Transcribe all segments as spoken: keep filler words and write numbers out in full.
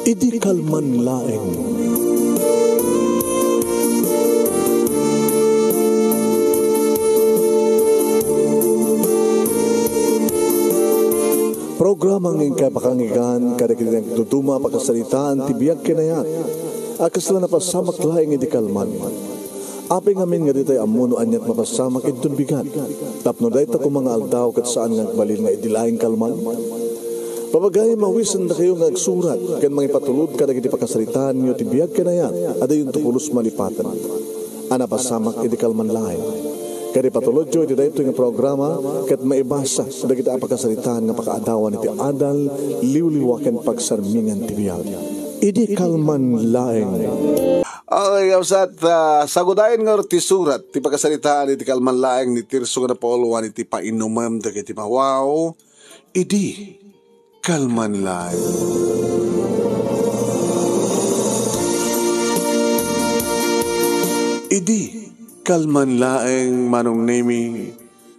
Idi kalman laeng. Programa nga inkay pakangigan kadagiti nagduduma a pakasaritaan ti biag ken ayat a kasla napasamak laeng idi kalman. Apay ngamin nga ditay ammo no aniat mapasamak inton bigat, tapno dayta koma nga aldaw ket saan nga agbalin nga idi laeng kalman? Papagayam a awisendakayo nga agsurat ken mangipatulod kadagiti pakasaritaanyo ti biag ken ayat a dayonto pulos malipaten a napasamak idi kalman laeng. Ket ipatulodyo iti daytoy nga programa ket maibasa dagiti a pakasaritaan nga pakaadawan iti adal, liwliwa ken pagsarmingan ti biag. Idi kalman laeng. Okay, kabsat, ah, sagudayen nga ti surat ti pakasaritaan iti kalman laeng ni Tirso nga napauluan iti painumem dagiti mawaw. Idi kalman laeng. Idi kalman laeng, Manong Nemi,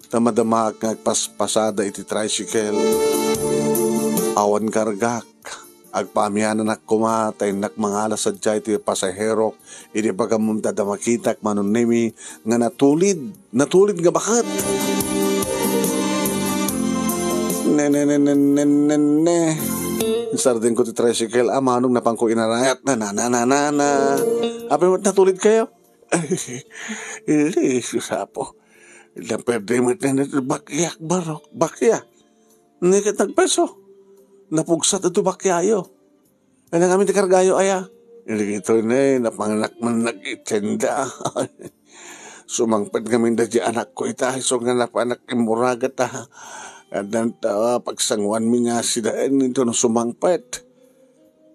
ta madamaak nga agpaspasada iti tricycle. Awan kargak. Agpaamiananak koma ta innak mangala sadiay ti pasaherok idi pagammem ta adda makitak, Manong Nemi, nga natulid, natulid nga baket. Ne, ne, ne, ne, ne, ne, ne. Insardengko ti tricycle, a, Manong, napanko inarayat. Na, na, na, na, na, na. Apay met natulidkayo? Ili, Sus Apo. Naperde met na, na, bakyak, barok, bakya. Ni ket nagpeso. Napugsat ito bakyayo. Ay, nangamin ti kargayo, aya? Dagitoy ne, napanganak man nagitenda. Sumangpet ngamin da di anakko ita, isu nga napanak immuragat, a. Addan ta pagsanguanmi nga sidaen ito no sumangpet.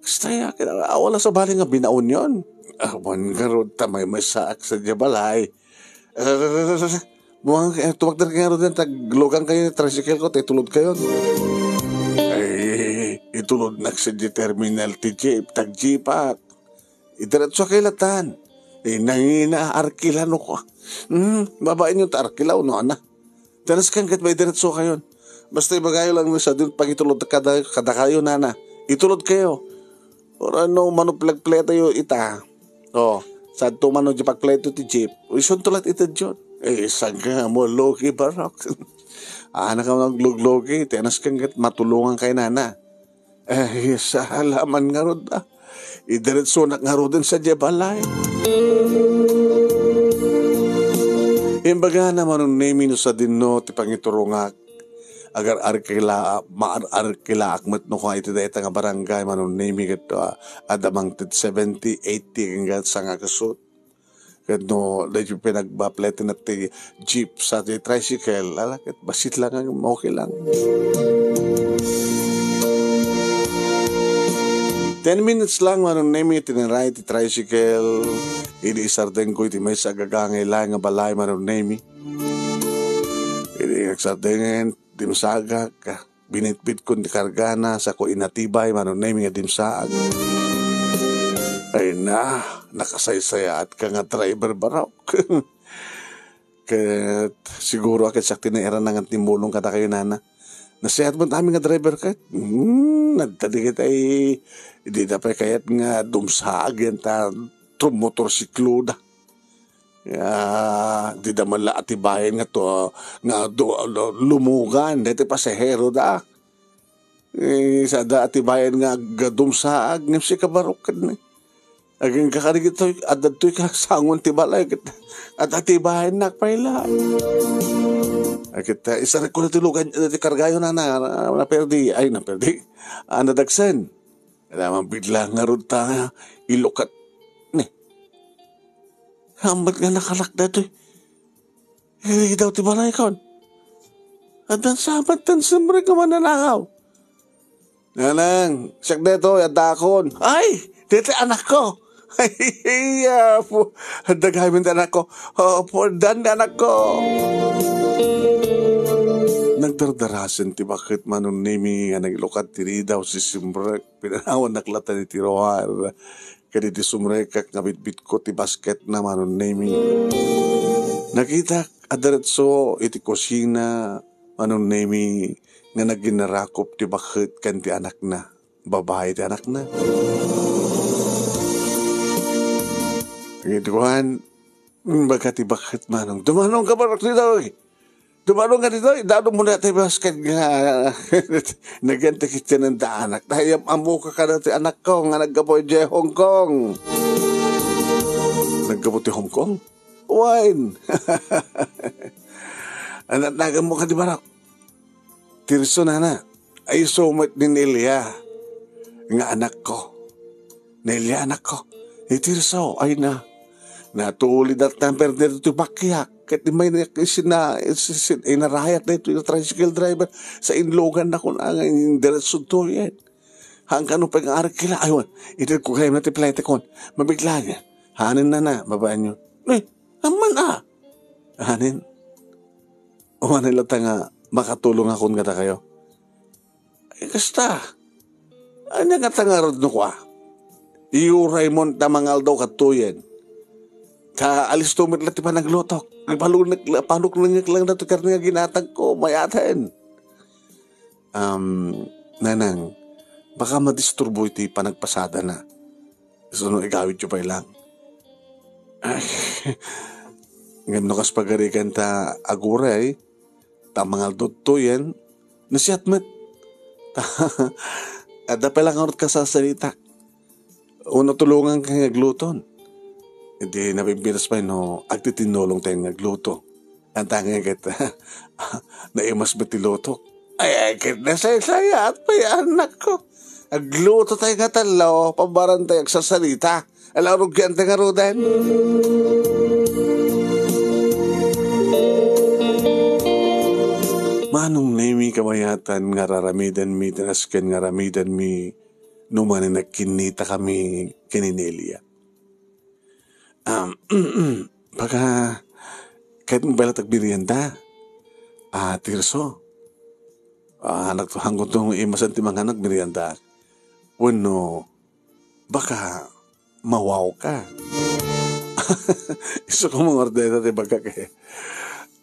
Kasta ya, kina-, awala sa bali nga binaonyon. Awan garud ta maymaysaak sa diay balay. Buang, eh, tumakder kayo ngaruden, taglugang kayo ni tricycle ko, ta itulod kayo. Ay, itulod nak sa di terminal ti jeep, tag-jeepak. Idiretso kayo latan. Eh, nangina, arkila no ko. Hmm, babaen yun, ta arkila, no, ana. Tanas kan ket maidiretso kayon. Basta ibagayo lang ni sadin pagitulod kada, kada kayo, nana. Itulod kayo. Or ano, mano plagpletayo ita. Oh, sadto mano di pagpleto ti jeep. Isunto lat ita diyon. Eh, saan ka nga mo, logi, barok. Anak ka magluglogi, tanas kan ket matulungan kayo, nana. Eh, salaman ngarud, a. Idiretsonak ngaruden sa diay balay. Imbagana, Manong Nemi, no sadinno ti pangiturongak. Agar-arkila, maar-arkilaak met no kua iti dayta nga barangay, Manong Nemi, ket, a, adda mangted seventy, eighty, ken sanga kasut. Ket no, daytoy pinagbapleten ti jeep sa ti tricycle, ala, ket bassit lang, okay lang. Ten minutes lang, Manong Nemi, tiniray ti tricycle. Idi isardengko iti maysa a gagangay laeng nga balay, Manong Nemi. Idi agsadengen, dimsagak. Binitbitkon ti kargana, sako inatibay, Manong Nemi, nga dimsaag. Ay na, nakasaysayaatka nga driver, barok. Ket siguro a ket siak ti nairanangan ti mulong kadakayo, nana. Nasayaat met amin nga driver ket. Hmm, nagtadi ket ay, dida pay kayat nga dumsaag yan ta tummotorsikloda. Ya, dida man la atibayen nga to, nga do, lo-, lumugan, daytoy pasaheroda. Eh, sada atibayen nga agdumsaag, ngem sika barok ken. Agingga ka dagitoy, adda ditoy kasangon ti balay, ket at atibayennak pay la. Ket, ah, isarek ko na ti lugan, ti kargayo na, na, naperdi, ay, naperdi. Ah, nadagsen. Kailangan bigla ngarud ta ilukat ni. Hambat nga nakalak daytoy. Iri daw ti balay kon. Addan sabat tan sumrek nga mananakaw. Nanang, siak daytoy, addaakon. Ay, daytoy anakko. Ay, apo. Adda gamin ti anakko. Opo, addan ti anakko. Nagdardarasen ti baket, Manong Nemi, nga naglukat ti ridaw, si Simrek. Pinanawannak latta iti ruar. Kadidi sumrekak nga bitbitko ti basketna, Manong Nemi. Nakitak a diretso iti kusina, Manong Nemi, nga naginarakop ti baket ken ti anakna. babai ti anakna. Ngem kuan, baga ti bakket, Manong. Dumanong ka, Manong, ditoy. Dumanong ka ditoy. Danum mo na ti basket nga. Nagyan ti kitchen da anak. Dayam ammo ka kada ti anakko nga naggapu idiay Hong Kong. Naggapu ti Hong Kong? Wen. Anat nagan mo ka di Manong. Tirso, nana, ay isu met ni Nelia nga anakko. Nelia, anakko. Ni Tirso, ay na. Natulid at tamper dito ti bakyak. Ket di may nak-, isina-, isin-, inarayat na ito yung tricycle driver sa inlogan na kun ang indiretso to yan. Hangkan no pag-aarag kila, aywan, idir ko kayo na ti plete kon. Mabigla niya. Hanin na na, babaan nyo. Eh, aman ah. Hanin. Umanay latta nga makatulong akon kadakayo. Ay, kasta. Ania nga tangarod no kua? Iyuray mon ta mangaldaw kadtoyen. Ta alisto met la ti panaglutok. Ipaluneg-, paluknengek lang dato karne nga ginatag ko, mayaten. Um, Nanang, baka madisturbo iti panagpasadana. Isu no igawid yo pay lang. Ay, ngem no kas pagarigan ta aguray, ta mangaldaw toyen, nasiat met. Ta, adda pay lang ngarud kasasalitak. Uno tulongan ka nga agluton. Idi nabimbiras pay no agtitinnulong tayo nga agluto. Antangay ket, naimas met ti lutok. Ay, ay, ket nasaysayat pay, anakko. Agluto tayo nga tallo, pambaran tayo agsasalita. Ala, rugian tayo nga ruden. Manong Nemi, kabayatan nga raramidanmi, tinasken nga ramidanmi, no manen nagkinnita kami ken ni Nelia. Um, baka, kahit mo bala tagmerienda. Ah, Tirso. Ah, nagtuhang ko itong imasan ti mga nagmerienda. Wenno, baka, mawaw ka. Isu ko mangordeta ti bagak eh.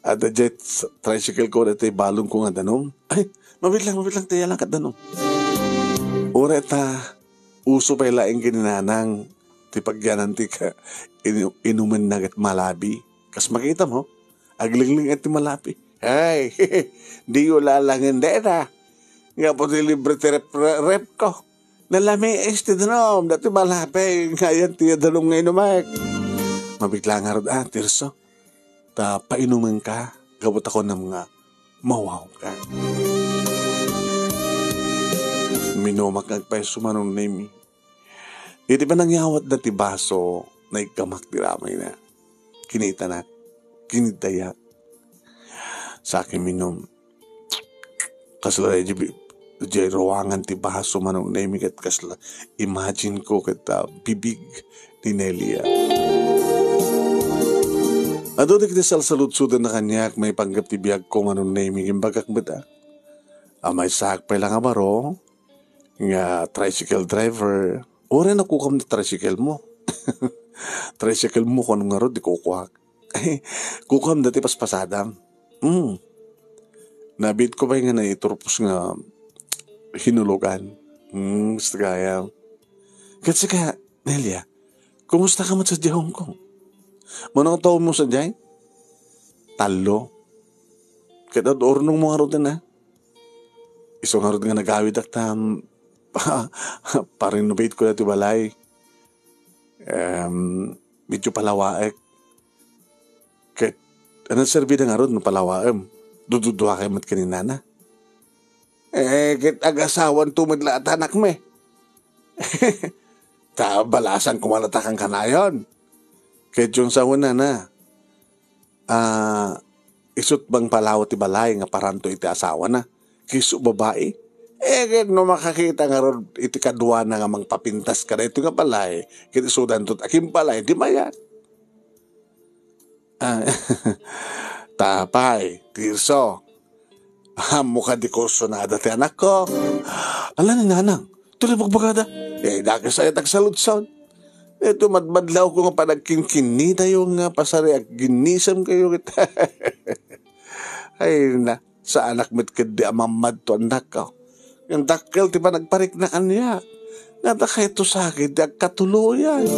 Adda jet tricycle ko, dati balon ko nga danum. Ay, mabit lang, mabit lang, tiya lang kat danum. Ura ta, uso pay laeng ken ni Nanang ti pagyanan ti ka-, inu-, inumenna ket malabi. Kas makita mo, aglingling ti malabi. Ay, diyo lalangen deta. Nga po ti libre ti rep-, re-, rep ko. Nalamiis ti danum, dati malabi. Ngayon ti danum nga inumek. Mabigla ngarud, ah, Tirso. Ta painumen ka, gapu ta kunam nga mawaw ka. Minumak agpayso, Manong Nemi. Iti panangyawat da ti baso, naiggamak ti ramayna. Kinitanak, kinidayak. Sa akin minum, kasla di, di ruangan ti baso, Manong Nemi, ket kasla imagine ko ket, ah, bibig ni Nelia. Adu dagiti salsaludsodan na kaniak maipanggep ti biag ko, Manong Nemi, imbagak met, ah. Amaysaak pay la nga baro, nga tricycle driver. Uray nakukam ti tricycle mo. Tricycle mo, kung ano nga rod, di kukuak. Kukam dati paspasadam. Hmm. Nabit ko ba nga naiturpos nga hinulogan? Hmm, gusto kaya. Kasi ka, Nelia, kumusta ka man sa Hong Kong? Manong taon mo sa jay? Talo. Ket ad urnong mo nga rod na. Isu ngarud nga nagawid ak ta, pa-renovate ko dati balay. Em, medyo palawaek. Ket, ano serbi da ngarud no palawaem? Dududuakay met ken ni Nana. Eh, ket agasawan to met la at anak mi. Ta balasan ko man ata kan kanayon. Ket yung sa una na, ah, isut bang palawa ti balay nga paranto iti asawana. Kisu babai. Eh, ket no makakita ngarud iti kaduana nga mangpapintas kada ito nga balay, ket isudanto ti akin balay, di mayat. Ah, tapay, Tirso. Ammo kadi kursunada ti anakko. Ala ni Nanang, tuloy bagbagada. Eh, dakes ay tagsaludsod. Ito madmadlaw ko nga panagkinkinni tayo nga pasari agginnisem kayo. Ay na, sa anak met kadi a mamadto anakko. Ngem dakkel ti panagparikna kaniak. Nga dakayo sa gid ti agkatuloyan.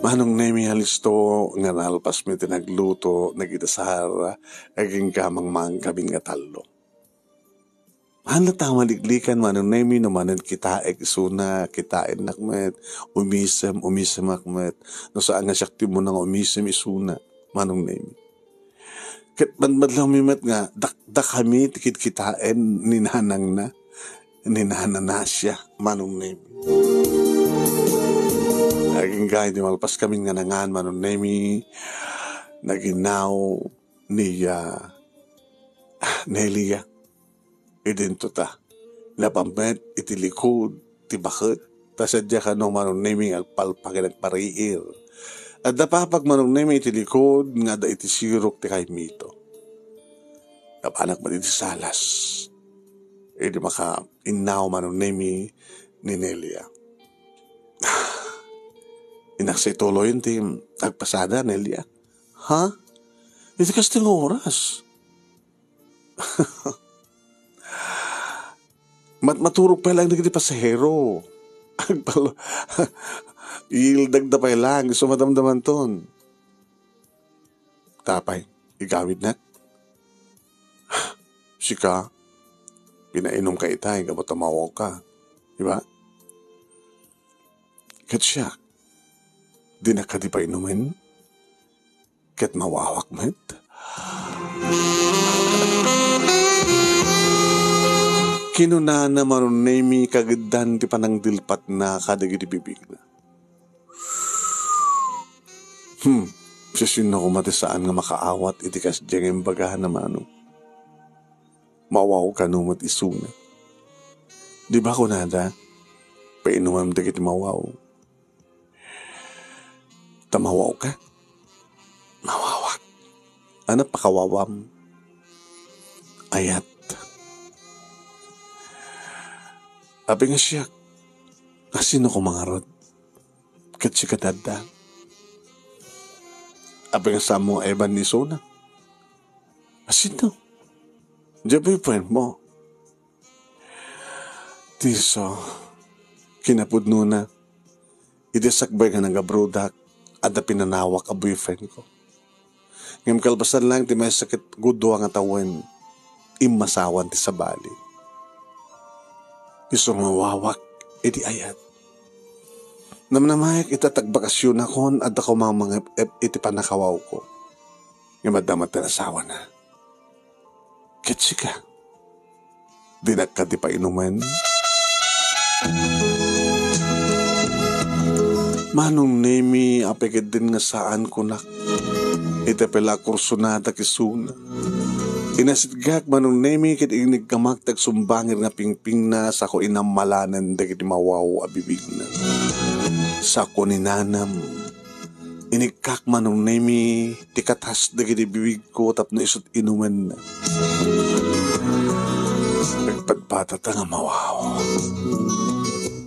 Manong Nemi, alisto nga nalpasmi ti nagluto, nagidasar, agingga mangmangkabin nga tallo. Haan latta maliklikan, Manong Nemi, no manen kitaek isuna, kitaennak met, umisem, umisemak met. No saan nga siak ti umuna nga umisem isuna, Manong Nemi. Ket madmadlawmi met nga dakdakami ti kitkitaen ni nanangna, ni Nana Nasia, Manong Nemi. Agingga idi malpaskami nga nangan, Manong Nemi, naginaw ni, ah, Nelia. Idinto ta. Napan met iti likud ti baket. Ta sadiay kano, Manong Nemi, nga agpalpag ken agpariir. Adda papag, Manong Nemi, iti likud nga adda iti sirok ti kaymito. Napanak met iti salas. Idi makainnaw, Manong Nemi, ni Nelia. Innak sa ituloyen ti agpasada, Nelia. Ha? Iti kasta nga oras? Mat-, maturog pay laeng dagiti pasahero. Agpal-, iildagda pay laeng, isu madamdamanton. Tapay, igawidnak. Sika, pinainumka itay, gapu ta mawawka. Di ba? Ket siak, dinak kadi painumen? Ket mawawak met. Kinunana, Manong Nemi, kagiddan ti panangdilpatna kadagiti bibigna. Hmm, siasino koma ti saan nga makaawat iti kasdiay nga imbagana, Manong? Mawaw kano met isuna. Di ba kunada, painuman dagiti mawaw? Ta mawawka? Mawawak. Ano pakawawam? Ayat. Apay nga siak, asino ko mangarod? Ket sika dadda. Apay nga samo nga Evan ni Sona? Asino? Diay boyfriend mo? Tirso, kinapudnona, idi sakbay nga nag-abroadak, adda pinanawak a boyfriend ko. Ngem kalpasan lang ti maysa ket gudua nga tawen, immasawan ti sabali. Isu nga mawawak, idi ayat. Namnamaek ita ti agbakasionakon, adda ko mamangep-ep iti pannakawawko. Ngem adda met ti asawana. Ket sika, dinak kadi painumen? Manong Nemi, apay ketdin nga saan kunak. Ita pay la a kursonadak isuna. Inasitgak, Manong Nemi, ket iniggamak ti agsumbangir nga pingpingna, sako inammalanen dagiti mawaw a bibigna. Sako ninanam. Inikkak, Manong Nemi, ti katas dagiti bibigko tapno isut' inumenna. Nagpadpadata nga mawaw.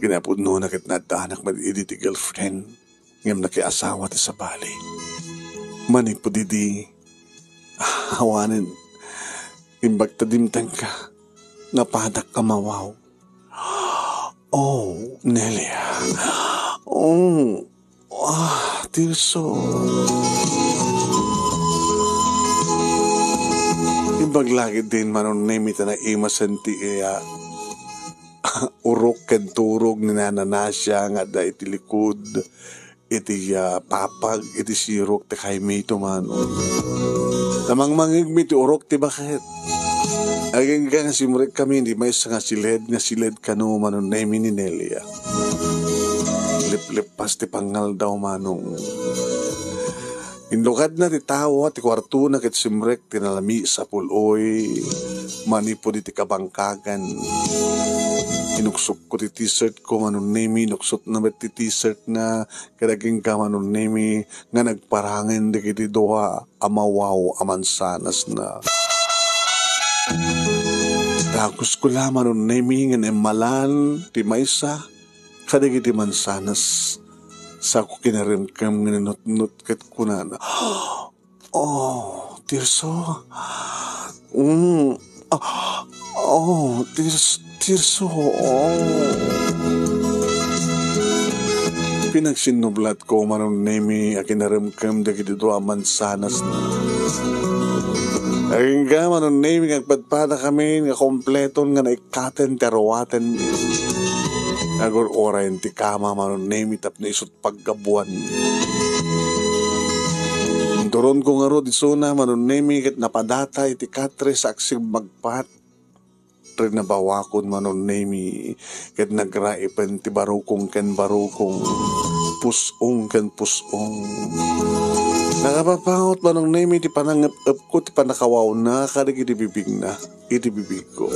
Kinapudnona ket naaddanak met idi ti girlfriend, ngem nakiasawa ti sabali. Manipud idi, awanen, imbag ta dimtengka, napadak a mawaw. Oh, Nelia. Oh, ah, Tirso. Imbag la ketdin, Manong Nemi, ta naimasen ti iya urok ken turog ni Nana Nasia nga adda iti likud iti, ah, papag iti sirok ti kaymito, Manong. Namangmangegmi ti urok ti baket. Agingga nga simrekkami idi maysa nga siled nga siled kano, Manong Nemi, ni Nelia. Liplepas ti pangngaldaw, Manong. Inlukadna ti tawa ti kuartona ket simrek ti nalami sa pul-oy manipud iti kabangkagan. Inuksokko ti t-shirt ko, Manong Nemi, inuksotna met ti t-shirt na, ket agingga, Manong Nemi, nga nagparangen dagiti dua a mawaw a mansanasna. Dagus ko la, Manong Nemi, nga naimmalan ti maysa kadagiti mansanas. Sako kinaremkem nga ninutnot ket kunana, "Oh, Tirso. Mm. Ah, oh, Tirs-, Tirso. Oh. Pinagsinnublatko, Manong Nemi, a kinaremkem dagiti dua a mansanas. Agingga, Manong Nemi, nga agpadpadakami nga kompleton nga naikkaten ti aruaten. Agur-urayen ti kama, Manong Nemi, tapno isu paggabuan. Inturonko ngarud isuna, Manong Nemi, ket napadata iti katre sa agsimmagpat. Rinabawakon, Manong Nemi, ket nagraipen ti barukong ken barukong, pus-ong ken pus-ong. Nakapapangot, Manong Nemi, ti panangep-epko ti pannakawawna kadagiti bibigna iti bibigko.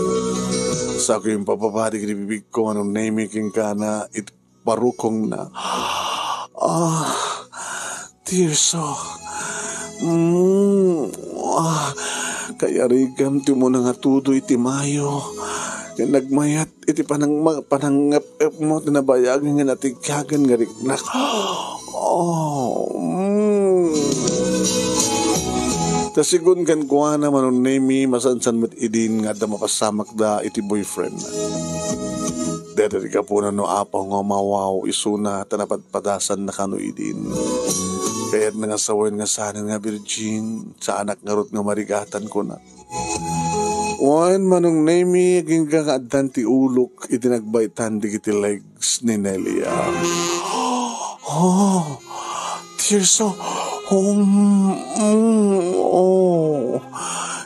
Sa ko impapabadi iti bibigko, Manong Nemi, kenkuana iti barukongna. Ah, Tirso. Mm, ah, kayarigam ti umuna nga tudo iti mayo. Ken nagmayat iti panang-, ma-, panangngep-ngepmo ti nabayag nga natigkagan nga riknak. Oh, mm. Ta sigun kenkuana, Manong Nemi, masansan met idin nga adda mapasamakda iti boyfriend. Dayta ti gapuna no apaw nga umawaw isuna ta napadpadasanna kano idin. Kayatna nga sawen nga sanen nga virgin, saanak ngarud nga marigatan, kuna. Wen, Manong Nemi, agingga nga addan ti ulok iti nagbaytan dagiti legs ni Nelia. Oh, Tirso, oh, mm, oh.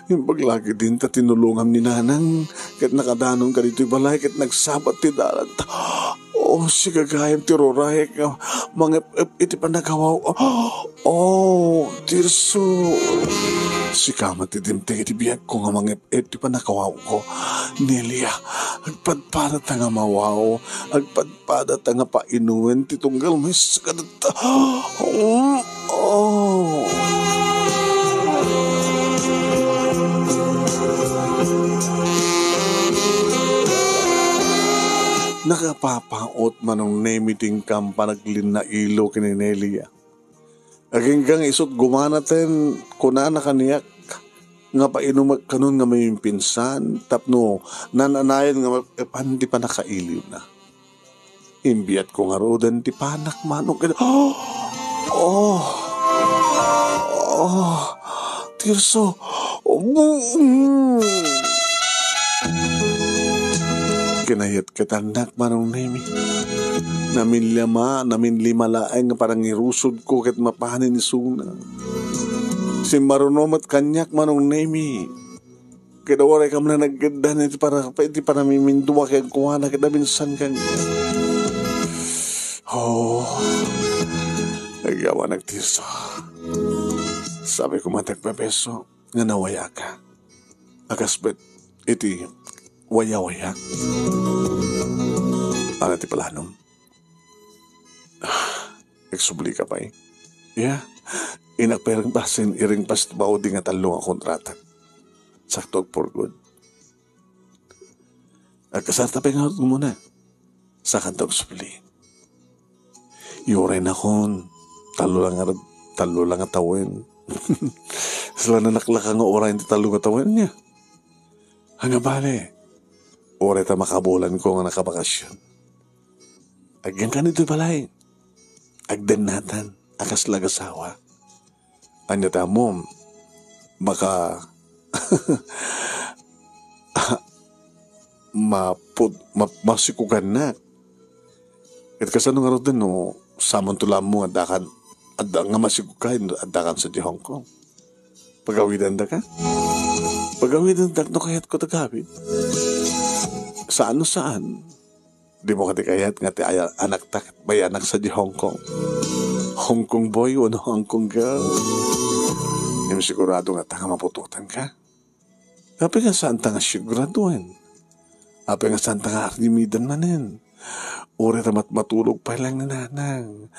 Imbag la ketdin ta tinulongam ni Nanang, ket nakadanonka ditoy balay, ket nagsabat ti dalan. Oh, sika gayam ti ruraek nga mangep-ep iti panakawaw. Oh, Tirso. Sika met ti dimteng iti biagko nga mangep-ep ti panakawawko. Nelia, agpadpadata nga mawaw. Agpadpadata nga painumen ti tunggal maysa kadatta. Mm, oh. Nakapapangot, Manong Nemi, ti inkam panaglinnailo ken ni Nelia. Agingga nga isut' gumanaten, kunana kaniak nga painumek kanon nga mamimpinsan tapno naan-anayon nga map-epan ti pannakailiwna. Imbiatko ngaruden ti panak, Manong, ket, oh! Oh! Oh! Tirso! Oh! Mm. Kinayat ket annak, Manong Nemi. Naminlima, naminlima laeng nga panangirusodko ket mapanen isuna. Simmaruno met kaniak, Manong Nemi. Ket uray kam la nagkeddan iti para-, iti panamimindua kenkuana ket naminsan kaniak. Oh, agyaman agtirso. Sabi ko, matagpapeso nga nawayaka. Agasbet iti wayawaya. Ano ti planom? Agsubli ka pay? Ya, inak pay ring pasin, iring pas ti maudi nga tallo nga kontrata. Sakto, for good. Agkasarta pay nga muna. Sakanto agsubli. Uray nakon, tallo lang nga, tallo lang nga tawen. Sila nanaklaka nga uray ti tallo nga tawen niya. Anya bale, uray ta makabulan ko nga nakabakasyon. Agyan ka nito balay. Agdennatan, a kasla agasawa. Anya ta mo, maka-, mapud-, ma-, masikugannak. Ket kasano ngaruden no samanto la ammo nga addakan, adda nga masikugan, addakan sa di Hong Kong? Pagawidandaka? Pagawidandak no kayatko ti agawid. Saan no saan. Dimo kadi kayat nga ti aya-, anakta ket mayanak sa di Hong Kong? Hong Kong boy wenno Hong Kong girl? Ngem sigurado nga ta nga maputotanka. Apay nga saanta nga sigraduan? Apay nga saanta nga arnimidan manen? Uray ta mat-, matulog pay lang ni Nanang.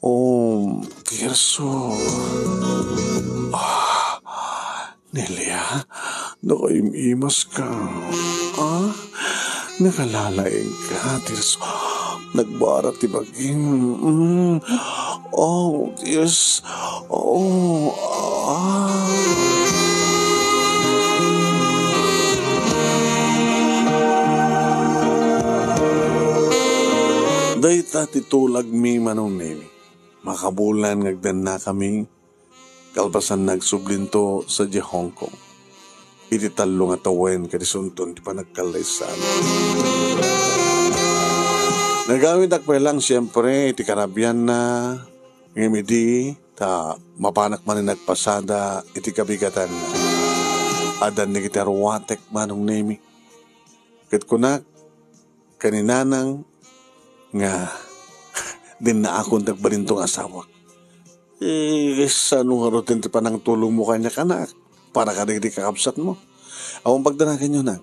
Oh, Tirso. Ah, Nelia, nakaim-imas ka. Ah, nakalalaing ka, Tirso. Nagbarat ti bagim. Mm. Oh, yes. Oh, ah. Dayta ti tulagmi, Manong Nemi. Makabulan nga agdannakami, kalpasan nga agsublinto sadiay Hong Kong. Iti tallo nga tawen, kadi sunton ti panagkallaysaan. Nagawidak pay lang, siempre, iti karabianna, ngem idi ta mapanak manen agpasada iti kabigatanna. Addan dagiti aruatek, Manong Nemi. Ket kunak ken ni Nanang nga dinnaakon ti agbalinto nga asawak. Eh, saan ngarud ti panangtulongmo kaniak, anak? Para kadagiti kakabsatmo. Awan pagdanaganyo, Nang.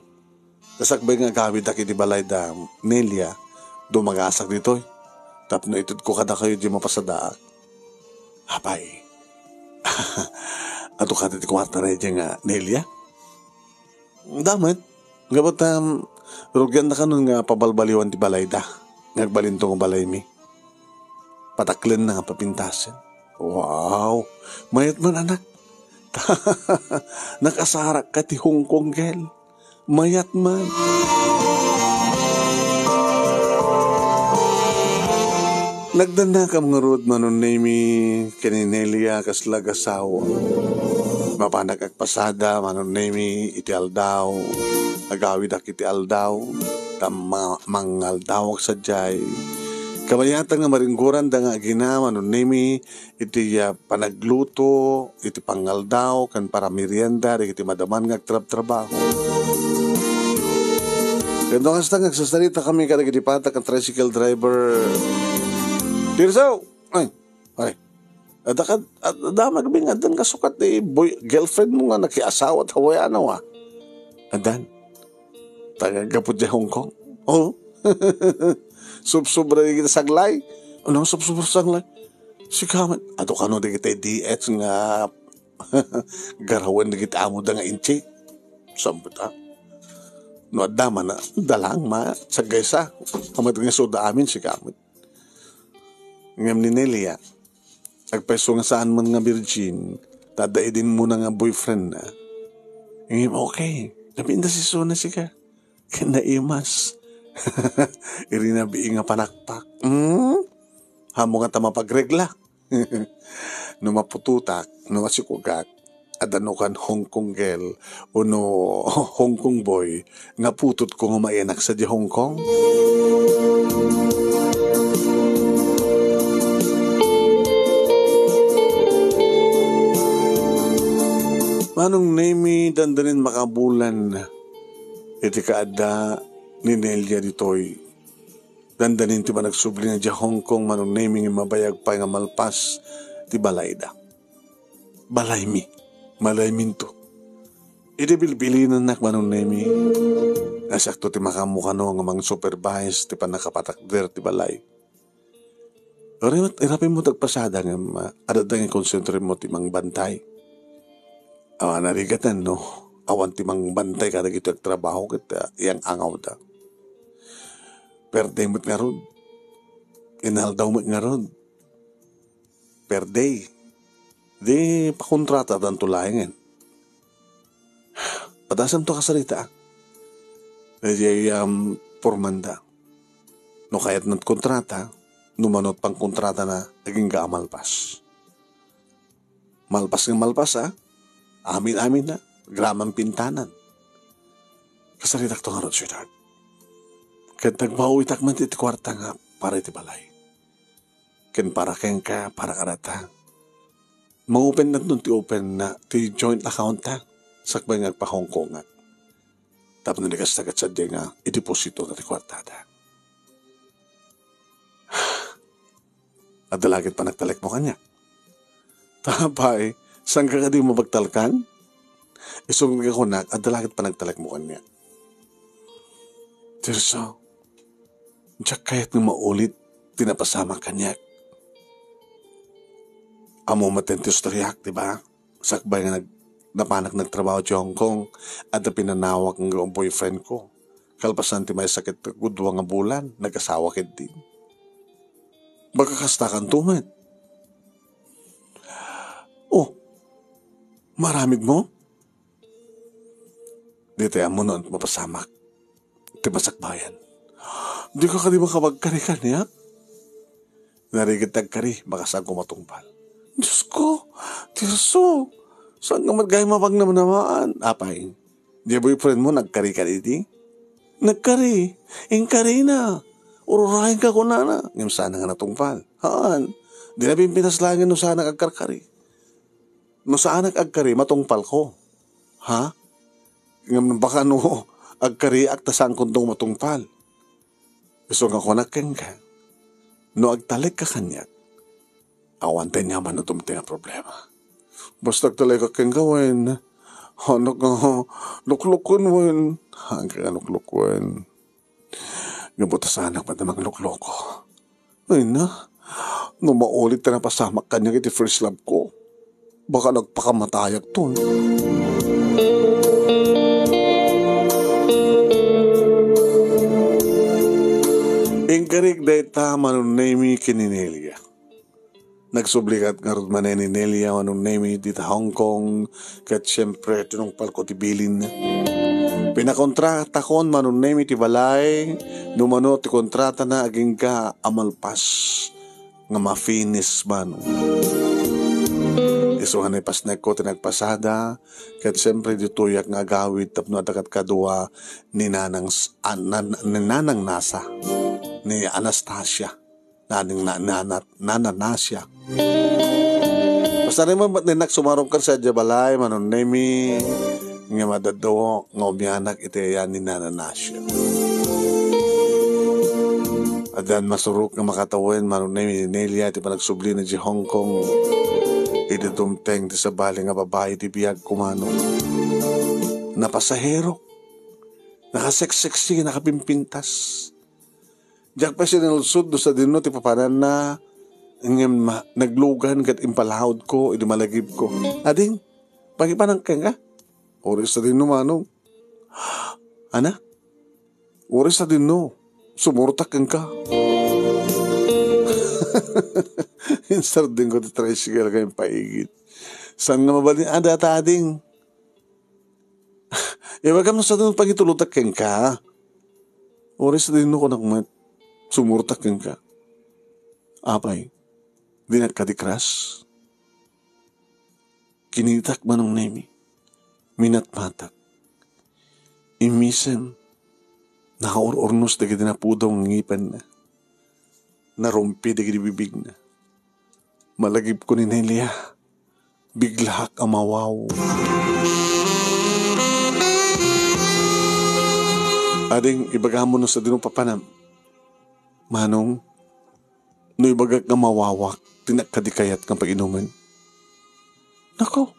Ta sakbay nga agawidak iti balay da Nelia, dumagasak ditoy. Tapno itedko kadakayo diay mapasadaak. Apay. Adu kadi ti kuarta daydiay nga Nelia? Adda met. Ngem, um, rugianna kanon nga pabalbaliwan ti balayda. Nga agbalinto nga balaymi. Pataklenna nga papintasen. Wow! Mayat man, anak. Nakasarak ka ti Hong Kong girl. Mayat man. Nagdannakam ngarud, Manong Nemi, ken ni Nelia kasla agasawa. Mapanak agpasada, Manong Nemi, iti aldaw. Agawidak iti aldaw. Ta ma-, mangaldawak sadiay. Kabayatan nga maringgoranda nga agina, Manong Nemi, iti, ah, panagluto, iti pangaldaw, ken para merienda, dagiti madaman nga agtrabtrabaho. Ken no kasta nga agsasarita kami kadagiti patak a tricycle driver. Tirso! Ay, ay. Adda kad-, ad-, adda magbing-, addan kasukat ti boy-, girlfriend mo nga nakiasawa ta Hawaiano, ah. Addan. Taga gapu diay Hong Kong. Oh. Subsobra dagiti sanglay. Ano subsobra sanglay? Sika met, adu kano dagiti D H nga garawen dagiti amoda nga inchi. Saan met, ah? No adda man, ah, dalang ma, saggaysa. Amat nga isuda amin, sika met. Ngem ni Nelia, agpayso nga saan man nga virgin, ta adda idin muna nga boyfriend na. Ngem okay, napintas isuna sika. Ken naimas. Iri na bii nga panakpak. Hmm? Haanmo ngata mapagregla. No maputotak, no masikugak, adda no kan Hong Kong girl, wenno Hong Kong boy, nga putotko nga mayanak sadiay Hong Kong? Manong Nemi, dandanin makabulan iti kaadda ni Nelia ditoy. Dandanin ti panagsubli na diay Hong Kong, Manong Nemi, nga mabayag pay nga malpas ti balayda. Balaymi. Malayminto. Idi bilbilinennak, Manong Nemi, nga siakto ti makaammo kano nga mang-supervise ti pannakapatakder ti balay. Irapi-, irapimmo ti agpasada ngem, ah, adda nga konsentremo ti mangbantay. Awan a rigaten no awan ti mangbantay kadagiti agtrabaho ket, ah, iyang-angawda. Perde met ngarud. Inaldaw met ngarud. Perde. Di pakontratadanto laengen. Padasamto a kasarita, ah. Daydiay, um, pormanda. No kayatna ti kontrata, no mano ti pangkontratana, agingga a malpas. Malpas nga malpas, ah. Amin-amin na. Graman pintanan. Kasaritakto ngarud, sweetheart. Ket nagbawitak man ti kuarta nga para iti balay. Ken para kenka, para kadata. Mangopen natnon ti open na ti joint account ta. Sakbay nga agpa-Hong Kong nga. Tapno di kasta ket sadiay nga ideposito na ti kuartada. Adda la ket panagtalekmo kaniak. Tapay, saan ka kadi mapagtalkan? Isu nga kunak, adda la ket panagtalekmo kaniak. Tirso, diak kayat nga maulit ti napasamak kaniak. Ammo met ti istoriak, di ba? Sakbay nga nag-, napanak nagtrabaho ti Hong Kong, adda pinanawak nga boyfriend ko. Kalpasan ti maysa ket gudua nga bulan, nagasawa ketdin. Makakastakanto met. Oh, maaramidmo? Ditoy ammo no mapasamak ti masakbayan. Dika kadi makabagkari kaniak? Narigat ti agkari, baka saanko matungpal. Diosko, Tirso, saan nga met gayam a pangnamnamaan? Apay, di boyfriend mo nagkari kadidi? Nagkari, inkarina. Ururayenka kunana, ngem saan nga natungpal. Haan, dina pimpintas laengen no saanak agkarkari. No saanak agkari, matungpalko. Ha? Ngem baka no agkariak ta saankonto matungpal. Isu nga kunak kenka, no agtalekka kaniak, awan ti aniaman no dumteng a problema. Basta agtalekka kenka wen, anak nga, lukluken wen, haanka nga lukluken. Gapu ta saanak met a manglukloko. Ay na, no maulit ti napasamak kaniak iti first love ko, baka nagpakamatayak ton. Inkarik dayta Manong Nemi ken ni Nelia. Nagsubli ket ngarud manen ni Nelia Manong Nemi dita Hong Kong, ket siempre, tinungpalko ti bilin. Pinakontratakon Manong Nemi ti balay, no mano ti kontratana agingga a malpas nga mafinis Manong. Isu nga naipasnekko ti nagpasada, ket siempre, ditoyak nga agawid tapno adda kadkadua ni Nanang S-, a-, nan-, ni Nanang Nasa, ni Anastasia. Nanang na-, nanat-, nananasya. Basta ni met ni nak sumarukan sa diay balay, Manong Nemi, nga madaddo nga umianak iti ayan ni nananasya. Addan masurok nga makatawen, Manong Nemi, ni Nelia iti panagsublina diay Hong Kong. Idi dumteng ti sabali nga babai ti biag ko, Manong. Napasahero. Nakaseksiksi, nakapimpintas. Diak pay sinaludsod no sadino ti papananna, ngem ma-, naglugan ket impalaudko idi malagipko. Ading, pangipanak kenka? Uray sadino, Manong. Ana? Uray sadino. Sumurtak kenka. Insardengko ti tricycle ken impaigit. Saan nga mabalin a data, ading? Ibagam no sadino pangituludak kenka. Uray sadino, kunak met. Sumurtak kenka. Apay, dinak kadi crush? Kinitak, Manong Nemi. Minatmatak. Immisem, nakaur-urnos dagiti napudong nga ngipenna. Narumpi dagiti bibigna. Malagipko ni Nelia. Biglaak a mawaw. Ading, ibagam no sadino papanam. Manong, no ibagak nga mawawak, dinak kadi kayat nga painumen. Nako,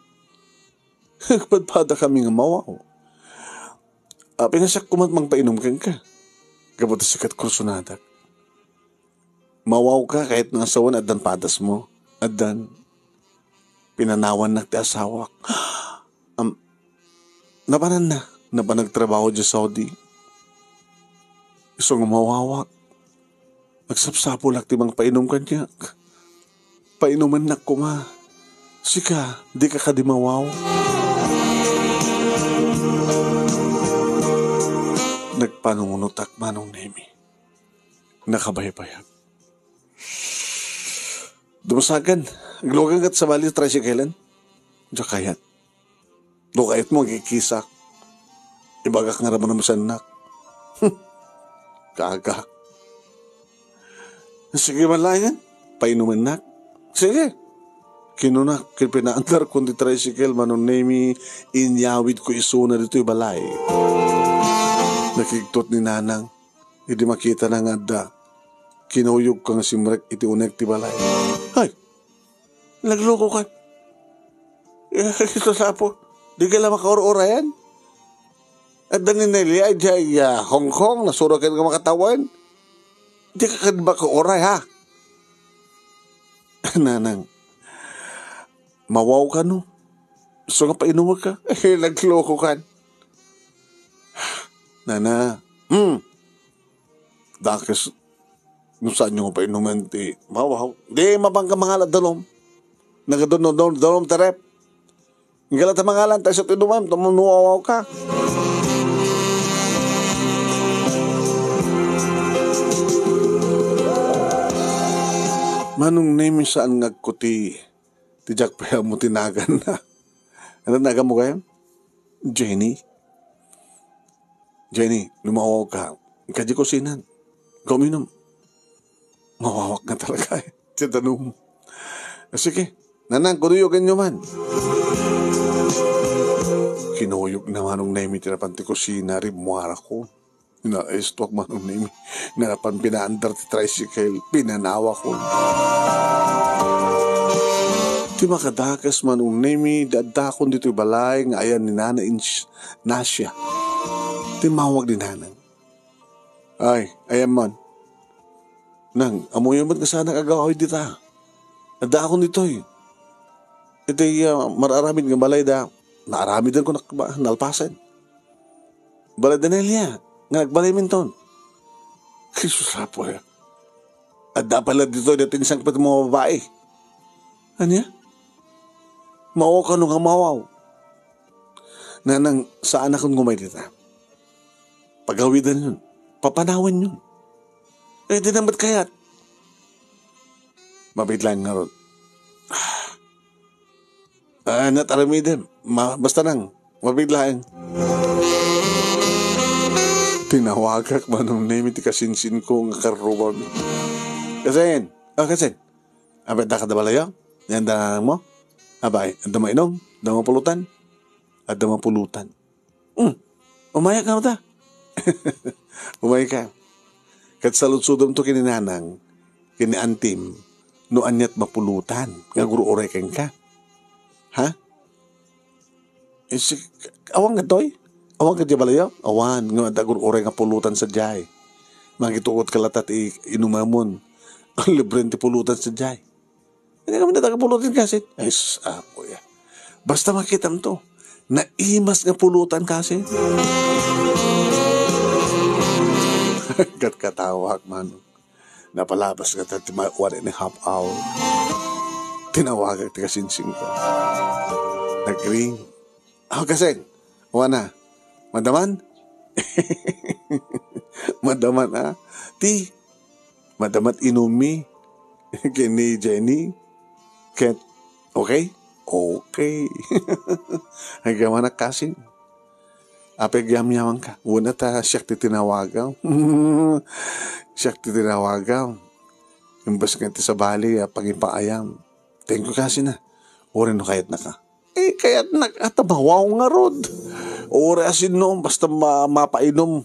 padpadakami nga mawaw. A, pinasiak koma mangpainum kenka. Gapu ta sika ti kursonadak. Mawawka ket no asawen, addan padasmo. Addan. Pinanawannak ti asawak. Am, napananna. Napan nagtrabaho diay Saudi. Isu nga mawawak. Nagsapsapulak ti mangpainum kaniak. Painumennak koma. Sika, dika kadi mawaw? Nagpanungunotak, Manong Nemi. Nakabaybayag. Dumasagan, aglugan ket sabali ti tricyclean. Diak kayat. No kayatmo, agkikisak. Ibagak nga ramramsennak. Kaagak. Sige man laengen, painumennak. Sige. Kinunak, ket pinaandarkon ti tricycle, Manong Nemi, inyawidko isuna ditoy balay. Nakigtot ni Nanang. Idi makitana nga adda, kinuyogko nga simrek iti unek ti balay. Ay! Naglukokan. Eh, ito sapo. Dika la makaur-urayan. Adda ni Nelia, diay, ah, Hong Kong, nasuro ken nga makatawen. Dika kadi makauray, ha? Nanang, mawawka no? Isu nga painumenka? Eh, naglukokan. Nana, hmm. Dakes, no saanyo nga painumen ti mawaw. Di, mabangka mangalan danum. Nagadunudun, danum ti ref. Ingala ta mangalan, ta isu ti inumem, ta mawawaw ka. Manong Nemi, saan nga agko ti, ti diak pay ammo ti naganna. Ano naganmo kaya? Jenny? Jenny, lumawaw ka. Kadi kusinan. Ikaw uminom. Mawawak nga talaga eh. Ti danum. Sige, Nanang, kunuyoganyo man. Kinuyog na Manong Nemi ti napan ti kusina, rimmuarakon. Naistuak Manong Nemi, nga napan pinaandar ti tricycle, pinanawakon. Ti makadakes Manong Nemi, di addakon ditoy balay nga ayan ni Nana Ins-, Nasia. Timmawag ni Nanang. Ay, ayan man. Nang, ammoyo met nga saanak agawid dita. Addaakon ditoy. Iti, ah, mararamid nga balay da, naaramidenko nak-, nalpasen. Balay da Nelia, nga nagbalayminton. Jesus, apo, eh. Adda pay la ditoy daytoy insangpet nga babai. Ania? Mawaw kano nga mawaw. Nanang, saanakon nga umay dita. Pagawidenyon. Papanawenyon. Eh, di na met kayat. Mabiit laeng ngarud. Ah, nataramidem. Ma-, basta nang, mabiit laeng. Tinawagak Manong Nemi ti kasinsinko nga karrubami. Kasin, ah, kasin. Apay, adda ka da balayo? Yan da mo? Abay, adda mainom, adda mapulutan. Adda mapulutan. Hmm, umayak nga ta. Umay ka. Ket saludsodem to ken ni Nanang, ken ni Antim, no aniat mapulutan nga agur-uray kenka. Ha? Eh, si, awan nga toy? Awan ka di balayo? Awan, nga adda agur-uray nga pulutan sadiay. Mangitugot ka latta ti inumamon. Libre ti pulutan sadiay. Hindi kami na taga pulutan kasi. Ay, sus, apo ya. Basta makitam to. Naimas nga pulutan kasi. Kat katawag man. Napalabas nga ti may one and a half hour. Tinawagak ti kasinsing ko. Nag-ring. Aw, kasen. Wana. Madaman? Madaman, ah. Ti, madamat inumi. Ken ni Jenny. Ket, okay? Okay. Agyaman a kasin. Apay agyamyaman ka? Wen ta siak ti tinawagam. Siak ti tinawagam. Imbes nga ti sabali a pangipaayam. Thank you kasi na. Uri no kayat na ka. Eh, kayat na, ata mawaw ngarud. Uri asin no, basta ma-, mapainom.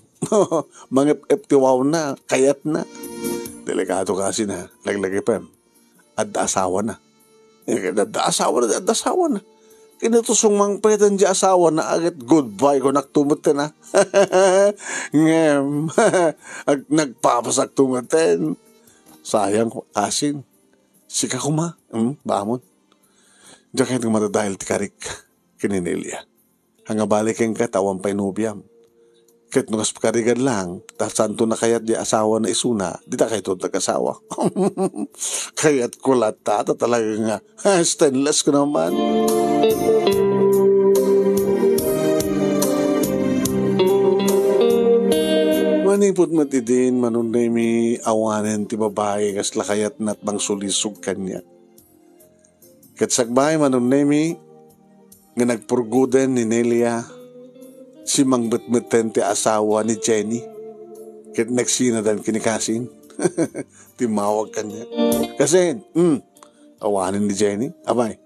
Mangep-ep ti waw na, kayat na. Delikado kasi na, laglagi pa. Adda asawa na. Eh, adda asawa na, adda asawa na. Kinatusong mangpeten di asawa na, agit goodbye ko naktumeten na. Ngem, ag-, nagpapasak tumeten. Sayang ko, asin. Sika kuma, hmm, bamon. Diak ket nga madadael ti karik ken ni Nelia. Ania bale kenka ta awan pay nobiam. Ket no kas karigad lang, ta santo nakayat di asawa na isuna, dita kayto nagasawa. Kayat ko latta, ta talaga nga, ha, stainless ko naman. Manipud met idin, Manong Nemi, awanen ti babai, kasla kayat na at mangsulisog kaniak. Ket sakbay, Manong Nemi, nga nagpurgoden ni Nelia, simmangpetmeten ti asawa ni Jenny, ket nagsinadan ken ni Kasin. Timmawag kaniak. Kasin, hmm, awanen ni Jenny. Abay,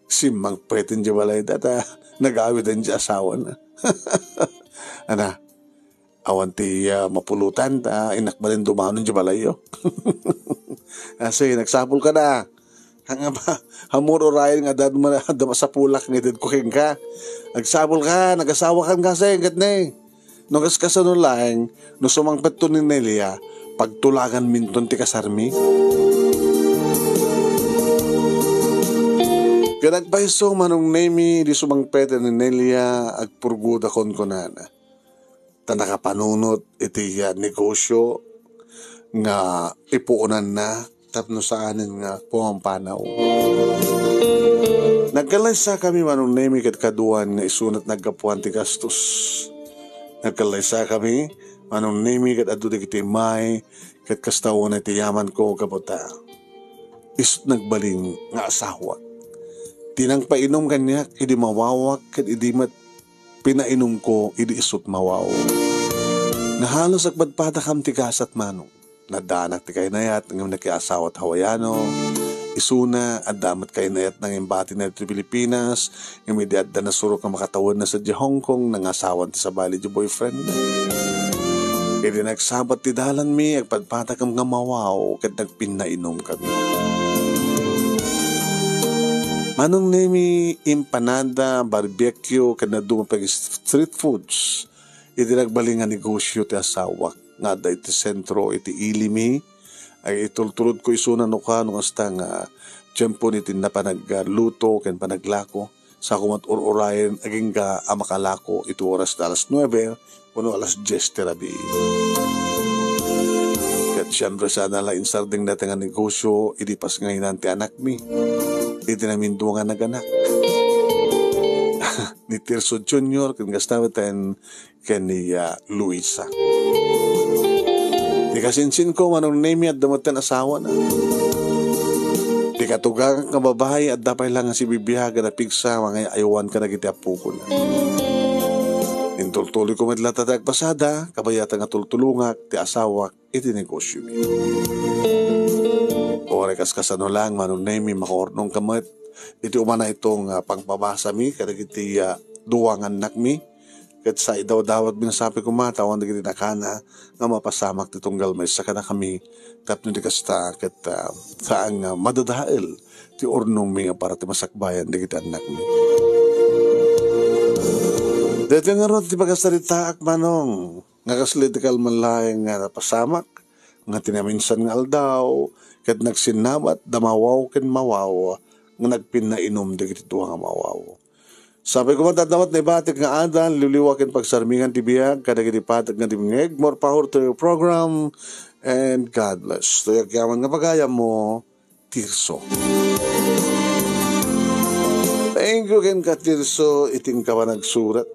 simmangpeten di balay da, ta nagawiden di asawa na. Ana, awan ti, ah, mapulutan, ta innak manen dumanon di balayyo. Kasi nagsapul ka da. Nga ba, ammom urayen nga adda, adda masapulak nga itedko kenka. Nagsapul ka, nagasawa kan kasi, ket ne. No kaskasano laeng, no sumangpetto ni Nelia, pagtulaganminton ti kasarmi. Ket agpayso, Manong Nemi, di sumangpet ni Nelia, agpurgod a kunkunana. Ta nakapanunot iti, ah, negosyo nga ipuonanna tapno saanen nga pumampanaw. Nagkallaysakami, Manong Nemi, ket kaduan nga isunat naggapuan ti gastos. Nagkallaysakami, Manong Nemi, ket adu dagiti immay, ket kasta unay ti yamanko gapu ta isut' nagbalin nga asawak. Ti nangpainum kaniak idi mawawak ket idi met pinainumko idi isut' mawaw. Nga halos agpadpadakam ti gasat, Manong. Naddaanak ti kainayat ngem nakiasawat Hawaiano. Isuna, adda met kainayatna nga imbatina ditoy Pilipinas, ngem idi adda nasurok nga makatawenna sadiay Hong Kong, nangasawan ti sabali ti boyfriendna. Idi nagsabat ti dalanmi, agpadpadakam nga mawaw ket nagpinnainumkami. Manong Nemi, empanada, barbecue, ket dadduma pay street foods. Idi nagbalin nga negosyo ti asawak nga adda iti sentro iti ili mi, ay itultulodko isuna no kano kasta nga tiempo ni ti napanagluto ken panaglako. Sako met ur-urayen agingga a makalako iti oras ta alas nuebe wenno alas dies ti rabii. Ket siempre, saan a la insardeng dayta nga negosyo idi pasngayanan ti anakmi, iti namindua nga naganak. Ni Tirso Junior ken kasta met ken ni, ah, Luisa. Ti kasinsinko, Manong Nemi, adda met ti asawana. Ti katugangak nga babai, adda pay la nga sibibiag a napigsa, mangay-aywan kadagiti apokona. Intultuloyko met latta ti agpasada, kabayatan nga tultulongak ti asawak iti negosyomi. Uray kas-, kasano lang, Manong Nemi, makaurnongka met iti umana ito nga pangpabasami kadagiti, ah, dua nga annakmi. Ket sa idawdawatmi, nasapi koma ta awan dagiti nakana nga mapasamak ti tunggal maysa kadakami tapno di kasta ket, ah, saan nga madadael ti urnongmi nga para ti masakbayan dagiti annakmi. Daytoy ngarud ti pagasaritaak, Manong, nga kasla ti kalman laeng nga napasamak nga ti naminsan nga aldaw ket nagsinnabat da mawaw ken mawaw nga nagpinnainum dagiti dua nga mawaw. Sapay koma ta adda met naibatik nga adal, liwliwa ken pagsarmingan ti biag kadagiti pateg nga dimngeg. More power to your program and God bless. Tuyag yaman nga pagayam mo, Tirso. Thank you ken ka, Tirso, iti inka panagsurat.